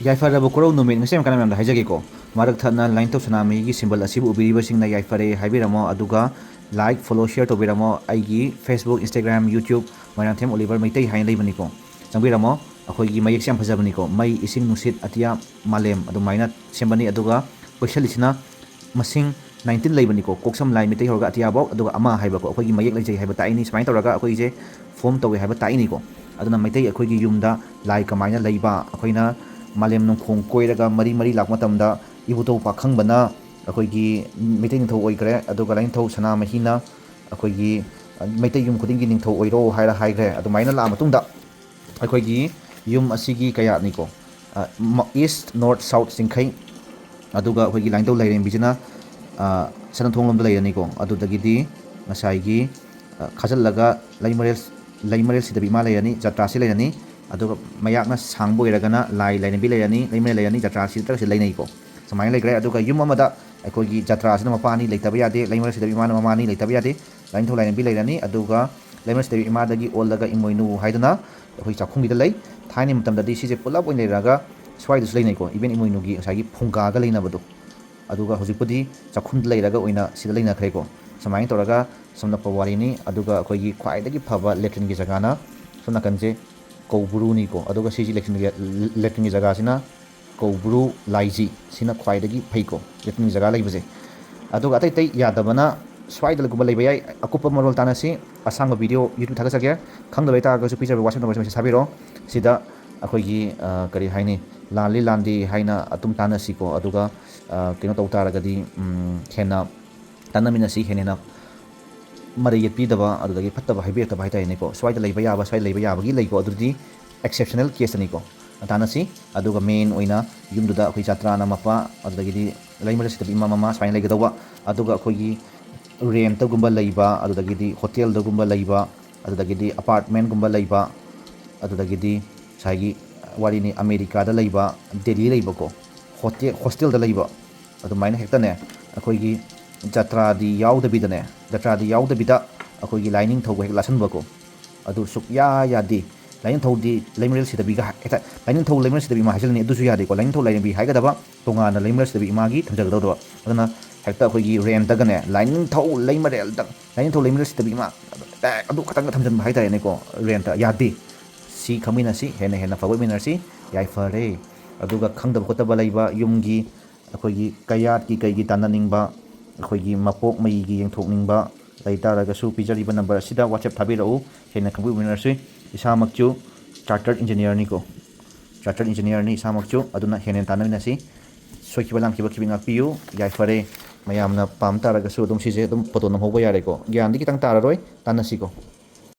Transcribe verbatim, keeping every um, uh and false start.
ꯌꯥꯏꯐꯔꯕ ꯀꯣꯔꯧ ꯅꯨꯃꯤꯠ ꯉꯁꯤ ꯌꯥꯝ ꯀꯥꯟꯅꯕ ꯃꯌꯥꯝꯗ ꯍꯥꯏꯖꯒꯦꯀꯣ꯫ ꯃꯔꯛ ꯊꯠꯅ ꯂꯥꯏꯅꯤꯡꯊꯧ ꯁꯅꯥꯃꯍꯤꯒꯤ symbol ꯑꯁꯤꯕꯨ ꯎꯕꯤꯔꯤꯕꯁꯤꯡꯅ ꯌꯥꯏꯐꯔꯦ ꯍꯥꯏꯕꯤꯔꯝꯃꯣ, ꯑꯗꯨꯒ like, follow, share ꯇꯧꯕꯤꯔꯝꯃꯣ꯫ ꯑꯩꯒꯤ Facebook, Instagram, YouTube Moirangthem Oliver Meitei ꯍꯥꯏꯅ ꯂꯩꯕꯅꯤꯀꯣ, ꯆꯪꯕꯤꯔꯝꯃꯣ꯫ ꯑꯩꯈꯣꯏꯒꯤ ꯃꯌꯦꯛꯁꯦ ꯌꯥꯝ ꯐꯖꯕꯅꯤꯀꯣ, ꯃꯩ, ꯏꯁꯤꯡ, ꯅꯨꯡꯁꯤꯠ, ꯑꯇꯤꯌꯥ, ꯃꯥꯂꯦꯝ ꯑꯗꯨꯃꯥꯏꯅ ꯁꯦꯝꯕꯅꯤ꯫ ꯑꯗꯨꯒ ꯀꯣꯏꯁꯜꯂꯤꯁꯤꯅ ꯃꯁꯤꯡ nineteen ꯂꯩꯕꯅꯤꯀꯣ, ꯀꯣꯛꯁꯝ ꯂꯥꯏ ꯃꯩꯇꯩ ꯍꯧꯔꯒ ꯑꯇꯤꯌꯥꯐꯧ, ꯑꯗꯨꯒ ꯑꯃ ꯍꯥꯏꯕꯀꯣ, ꯑꯩꯈꯣꯏꯒꯤ ꯃꯌꯦꯛ ꯂꯩꯖꯩ ꯍꯥꯏꯕ ꯇꯥꯛꯏꯅꯤ꯫ ꯁꯨꯃꯥꯏꯅ ꯇꯧꯔꯒ ꯑꯩꯈꯣꯏꯁꯦ form ꯇꯧꯋꯦ ꯍꯥꯏꯕ ꯇꯥꯛꯏꯅꯤꯀꯣ꯫ ꯑꯗꯨꯅ ꯃꯩꯇꯩ ꯑꯩꯈꯣꯏꯒꯤ ꯌꯨꯝꯗ ꯂꯥꯏ ꯀꯃꯥꯏꯅ ꯂꯩꯕ, ꯑꯩꯈꯣꯏꯅ ꯃꯥꯂꯦꯝ ꯅꯣꯡꯈꯣꯡ ꯀꯣꯏꯔꯒ ꯃꯔꯤ ꯃꯔꯤ ꯂꯥꯛꯄ ꯃꯇꯝꯗ ꯏꯕꯨꯙꯧ ꯄꯥꯈꯪꯕꯅ ꯑꯩꯈꯣꯏꯒꯤ ꯃꯩꯇꯩ ꯅꯤꯡꯊꯧ ꯑꯣꯏꯈ꯭ꯔꯦ, ꯑꯗꯨꯒ ꯂꯥꯏꯅꯤꯡꯊꯧ ꯁꯅꯥꯃꯍꯤꯅ ꯑꯩꯈꯣꯏꯒꯤ ꯃꯩꯇꯩ ꯌꯨꯝ ꯈꯨꯗꯤꯡꯒꯤ ꯅꯤꯡꯊꯧ ꯑꯣꯏꯔꯣ ꯍꯥꯏꯔ ꯍꯥꯏꯈ꯭ꯔꯦ꯫ ꯑꯗꯨꯃꯥꯏꯅ ꯂꯥꯛꯑ ꯃꯇꯨꯡꯗ ꯑꯩꯈꯣꯏꯒꯤ ꯌꯨꯝ ꯑꯁꯤꯒꯤ ꯀꯌꯥꯠꯅꯤꯀꯣ, east, north, south ꯆꯤꯡꯈꯩ, ꯑꯗꯨꯒ ꯑꯩꯈꯣꯏꯒꯤ ꯂꯥꯏꯅꯤꯡꯊꯧ ꯂꯥꯏꯔꯦꯝꯕꯤꯁꯤꯅ ꯁꯅꯥꯊꯣꯡ ꯂꯣꯝꯗ ꯂꯩꯔꯅꯤꯀꯣ꯫ ꯑꯗꯨꯗꯒꯤꯗꯤ ꯉꯁꯥꯏꯒꯤ ꯈꯥꯖꯤꯜꯂꯒ ꯂꯩꯃꯔꯦꯜ, ꯂꯩꯃꯔꯦꯜ ꯁꯤꯗꯕꯤ ꯏꯃꯥ ꯂꯩꯔꯅꯤ, ꯖꯇ꯭ꯔꯥꯁꯤ ꯂꯩꯔꯅꯤ꯫ ꯑꯗꯨꯒ ꯃꯌꯥꯛꯅ ꯁꯥꯡꯕ ꯑꯣꯏꯔꯒꯅ ꯂꯥꯏ ꯂꯥꯏꯔꯦꯝꯕꯤ ꯂꯩꯔꯅꯤ, ꯂꯩꯃꯔꯦꯜ ꯂꯩꯔꯅꯤ, ꯖꯇ꯭ꯔꯥ ꯁꯤꯗ꯭ꯔꯒꯁꯨ ꯂꯩꯅꯩꯀꯣ꯫ ꯁꯨꯃꯥꯏꯅ ꯂꯩꯈ꯭ꯔꯦ꯫ ꯑꯗꯨꯒ ꯌꯨꯝ ꯑꯃꯗ ꯑꯩꯈꯣꯏꯒꯤ ꯖꯇ꯭ꯔꯥꯁꯤꯅ ꯃꯄꯥ ꯑꯅꯤ ꯂꯩꯇꯕ ꯌꯥꯗꯦ, ꯂꯩꯃꯔꯦꯜ ꯁꯤꯗꯕꯤ ꯏꯃꯥꯅ ꯃꯃꯥ ꯑꯅꯤ ꯂꯩꯇꯕ ꯌꯥꯗꯦ꯫ ꯂꯥꯏꯅꯤꯡꯊꯧ ꯂꯥꯏꯔꯦꯝꯕꯤ ꯂꯩꯔꯅꯤ, ꯑꯗꯨꯒ ꯂꯩꯃꯔꯦꯜ ꯁꯤꯗꯕꯤ ꯏꯃꯥꯗꯒꯤ ꯑꯣꯜꯂꯒ ꯏꯃꯣꯏꯅꯨ ꯍꯥꯏꯗꯨꯅ ꯑꯩꯈꯣꯏ ꯆꯥꯛꯈꯨꯝꯒꯤꯗ ꯂꯩ꯫ ꯊꯥꯏꯅꯒꯤ ꯃꯇꯝꯗꯗꯤ ꯁꯤꯁꯦ ꯄꯨꯂꯞ ꯑꯣꯏꯅ ꯂꯩꯔꯒ ꯁ꯭ꯋꯥꯏꯗꯁꯨ ꯂꯩꯅꯩꯀꯣ, even ꯏꯃꯣꯏꯅꯨꯒꯤ ꯉꯁꯥꯏꯒꯤ ꯐꯨꯡꯒꯥꯒ ꯂꯩꯅꯕꯗꯣ꯫ ꯑꯗꯨꯒ ꯍꯧꯖꯤꯛꯄꯨꯗꯤ ꯆꯥꯛꯈꯨꯝꯗ ꯂꯩꯔꯒ ꯑꯣꯏꯅ ꯁꯤꯗ ꯂꯩꯅꯈ꯭ꯔꯦꯀꯣ꯫ ꯁꯨꯃꯥꯏꯅ ꯇꯧꯔꯒ ꯁꯝꯂꯞꯄ ꯋꯥꯔꯤꯅꯤ꯫ ꯑꯗꯨꯒ ꯑꯩꯈꯣꯏꯒꯤ ꯈ꯭ꯋꯥꯏꯗꯒꯤ ꯐꯕ ꯂꯦꯇ꯭ꯔꯤꯟꯒꯤ ꯖꯒꯥꯅ ꯁꯣꯝ ꯅꯥꯀꯟꯁꯦ ꯀꯧꯕ꯭ꯔꯨꯅꯤꯀꯣ꯫ ꯑꯗꯨꯒ ꯁꯤꯒꯤ ꯂꯦꯇ꯭ꯔꯤꯟꯒꯤ, ꯂꯦꯇ꯭ꯔꯤꯟꯒꯤ ꯖꯒꯥꯁꯤꯅ ꯀꯧꯕ꯭ꯔꯨ ꯂꯥꯏꯖꯤ, ꯁꯤꯅ ꯈ꯭ꯋꯥꯏꯗꯒꯤ ꯐꯩꯀꯣ, ꯂꯦꯇ꯭ꯔꯤꯟꯒꯤ ꯖꯒꯥ ꯂꯩꯕꯁꯦ꯫ ꯑꯗꯨꯒ ꯑꯇꯩ ꯑꯇꯩ ꯌꯥꯗꯕꯅ ꯁ꯭ꯋꯥꯏꯗꯒꯨꯝꯕ ꯂꯩꯕ ꯌꯥꯏ꯫ ꯑꯀꯨꯞꯄ ꯃꯔꯣꯜ ꯇꯥꯟꯅꯁꯤ ꯑꯁꯥꯡꯕ video YouTube ꯊꯥꯒꯠꯆꯒꯦ꯫ ꯈꯪꯗꯕ ꯂꯩꯇꯥꯔꯒꯁꯨ ꯄꯤꯖꯕ WhatsApp number ꯁꯤꯗ ꯃꯦꯁꯦꯖ ꯊꯥꯕꯤꯔꯛꯑꯣ꯫ ꯁꯤꯗ ꯑꯩꯈꯣꯏꯒꯤ, ꯑ, ꯀꯔꯤ ꯍꯥꯏꯅꯤ, ꯂꯥꯜꯂꯤ ꯂꯥꯟꯗꯦ ꯍꯥꯏꯅ ꯑꯗꯨꯝ ꯇꯥꯟꯅꯁꯤꯀꯣ꯫ ꯑꯗꯨꯒ, ꯑ, ꯀꯩꯅꯣ ꯇꯧ ꯇꯥꯔꯒꯗꯤ, ꯎꯝ, ꯍꯦꯟꯅ ꯇꯥꯟꯅꯃꯤꯟꯅꯁꯤ, ꯍꯦꯟꯅ ꯍꯦꯟꯅ ꯃꯔꯩ ꯌꯦꯠꯄꯤꯗꯕ, ꯑꯗꯨꯗꯒꯤ ꯐꯠꯇꯕ ꯍꯥꯏꯕꯤꯔꯛꯇꯕ ꯍꯥꯏꯇꯥꯔꯦꯅꯦꯀꯣ꯫ ꯁ꯭ꯋꯥꯏꯗ ꯂꯩꯕ ꯌꯥꯕ, ꯁ꯭ꯋꯥꯏꯗ ꯂꯩꯕ ꯌꯥꯕꯒꯤ ꯂꯩꯀꯣ, ꯑꯗꯨꯗꯤ exceptional case ꯇꯅꯤꯀꯣ꯫ ꯇꯥꯟꯅꯁꯤ꯫ ꯑꯗꯨꯒ main ꯑꯣꯏꯅ ꯌꯨꯝꯗꯨꯗ ꯑꯩꯈꯣꯏ ꯖꯇ꯭ꯔꯥꯅ ꯃꯄꯥ, ꯑꯗꯨꯗꯒꯤꯗꯤ ꯂꯩꯃꯔꯦꯜ ꯁꯤꯗꯕꯤ ꯏꯃꯥ ꯃꯃꯥ ꯁꯨꯃꯥꯏꯅ ꯂꯩꯒꯗꯧꯕ꯫ ꯑꯗꯨꯒ ꯑꯩꯈꯣꯏꯒꯤ rent ꯒꯨꯝꯕ ꯂꯩꯕ, ꯑꯗꯨꯗꯒꯤꯗꯤ hotel ꯗꯒꯨꯝꯕ ꯂꯩꯕ, ꯑꯗꯨꯗꯒꯤꯗꯤ apartment ꯒꯨꯝꯕ ꯂꯩꯕ, ꯑꯗꯨꯗꯒꯤꯗꯤ ꯉꯁꯥꯏꯒꯤ ꯋꯥꯔꯤꯅꯤ, ꯑꯃꯦꯔꯤꯀꯥꯗ ꯂꯩꯕ, ꯗꯦꯜꯂꯤ ꯂꯩꯕꯀꯣ, hotel, hostel ꯗ ꯂꯩꯕ, ꯑꯗꯨꯃꯥꯏꯅ ꯍꯦꯛꯇꯅꯦ ꯑꯩꯈꯣꯏꯒꯤ ꯖꯇ꯭ꯔꯥꯗꯤ ꯌꯥꯎꯗꯕꯤꯗꯅꯦ, ꯖꯇ꯭ꯔꯥꯗꯤ ꯌꯥꯎꯗꯕꯤꯗ ꯑꯩꯈꯣꯏꯒꯤ ꯂꯥꯏꯅꯤꯡꯊꯧꯕ ꯍꯦꯛ ꯂꯥꯠꯁꯟꯕꯀꯣ꯫ ꯑꯗꯨ ꯁꯨꯛꯌꯥ ꯌꯥꯗꯦ꯫ ꯂꯥꯏꯅꯤꯡꯊꯧꯗꯤ ꯂꯩꯃꯔꯦꯜ ꯁꯤꯗꯕꯤꯒ ꯍꯥꯏ-, ꯍꯦꯛꯇ ꯂꯥꯏꯅꯤꯡꯊꯧ ꯂꯩꯃꯔꯦꯜ ꯁꯤꯗꯕꯤ ꯏꯃꯥ ꯍꯥꯏꯖꯤꯜꯂꯅꯤ, ꯑꯗꯨꯁꯨ ꯌꯥꯗꯦꯀꯣ꯫ ꯂꯥꯏꯅꯤꯡꯊꯧ ꯂꯩꯔꯦꯝꯕꯤ ꯍꯥꯏꯒꯗꯕ ꯇꯣꯉꯥꯟꯅ ꯂꯩꯃꯔꯦꯜ ꯁꯤꯗꯕꯤ ꯏꯃꯥꯒꯤ ꯊꯝꯖꯒꯗꯧꯗꯕ꯫ ꯑꯗꯨꯅ ꯍꯦꯛꯇ ꯑꯩꯈꯣꯏꯒꯤ ꯔꯦꯟꯇꯒꯅꯦ "ꯂꯥꯏꯅꯤꯡꯊꯧ ꯂꯩꯃꯔꯦꯜꯗ, ꯂꯥꯏꯅꯤꯡꯊꯧ ꯂꯩꯃꯔꯦꯜ ꯁꯤꯗꯕꯤ ꯏꯃꯥ" ꯑꯗꯨ ꯈꯛꯇꯪꯒ ꯊꯝꯖꯤꯟꯕ ꯍꯥꯏꯇꯥꯔꯦꯅꯦꯀꯣ, ꯔꯦꯟꯇ꯫ ꯌꯥꯗꯦ꯫ ꯁꯤ ꯈꯪꯃꯤꯟꯅꯁꯤ, ꯍꯦꯟꯅ ꯍꯦꯟꯅ ꯐꯒꯠꯃꯤꯟꯅꯔꯁꯤ꯫ ꯌꯥꯏꯐꯔꯦ꯫ ꯑꯗꯨꯒ ꯈꯪꯗꯕ ꯈꯣꯠꯇꯕ ꯂꯩꯕ ꯌꯨꯝꯒꯤ, ꯑꯩꯈꯣꯏꯒꯤ ꯀꯌꯥꯠꯀꯤ ꯀꯩꯒꯤ ꯇꯥꯟꯅꯅꯤꯡꯕ, ꯑꯩꯈꯣꯏꯒꯤ ꯃꯄꯣꯛ ꯃꯩꯒꯤ ꯌꯦꯡꯊꯣꯛꯅꯤꯡꯕ ꯂꯩ ꯇꯥꯔꯒꯁꯨ, ꯄꯤꯖꯔꯤꯕ ꯅꯝꯕꯔ ꯑꯁꯤꯗ WhatsApp ꯊꯥꯕꯤꯔꯛꯎ꯫ ꯍꯦꯟꯅ ꯈꯪꯕꯤꯃꯤꯟꯅꯔꯁꯤ꯫ ꯏꯁꯥꯃꯛꯁꯨ ꯆꯥꯔꯇꯔ ꯏꯟꯖꯤꯅꯤꯌꯥꯔꯅꯤꯀꯣ, ꯆꯥꯔꯇꯔ ꯏꯟꯖꯤꯅꯤꯌꯥꯔꯅꯤ ꯏꯁꯥꯃꯛꯁꯨ꯫ ꯑꯗꯨꯅ ꯍꯦꯟꯅ ꯍꯦꯟꯅ ꯇꯥꯟꯅꯃꯤꯟꯅꯁꯤ꯫ ꯁꯣꯏꯈꯤꯕ ꯂꯥꯟꯈꯤꯕ ꯈꯤꯕꯤ ꯉꯥꯛꯄꯤꯌꯨ꯫ ꯌꯥꯏꯐꯔꯦ꯫ ꯃꯌꯥꯝꯅ ꯄꯥꯝ ꯇꯥꯔꯒꯁꯨ ꯑꯗꯨꯝ ꯁꯤꯁꯦ ꯑꯗꯨꯝ ꯐꯣꯇꯣ ꯅꯝꯍꯧꯕ ꯌꯥꯔꯦꯀꯣ꯫ ꯒ꯭ꯌꯥꯟꯗꯤ ꯈꯤꯇꯪ ꯇꯥꯔꯔꯣꯏ꯫ ꯇꯥꯟꯅꯁꯤꯀꯣ꯫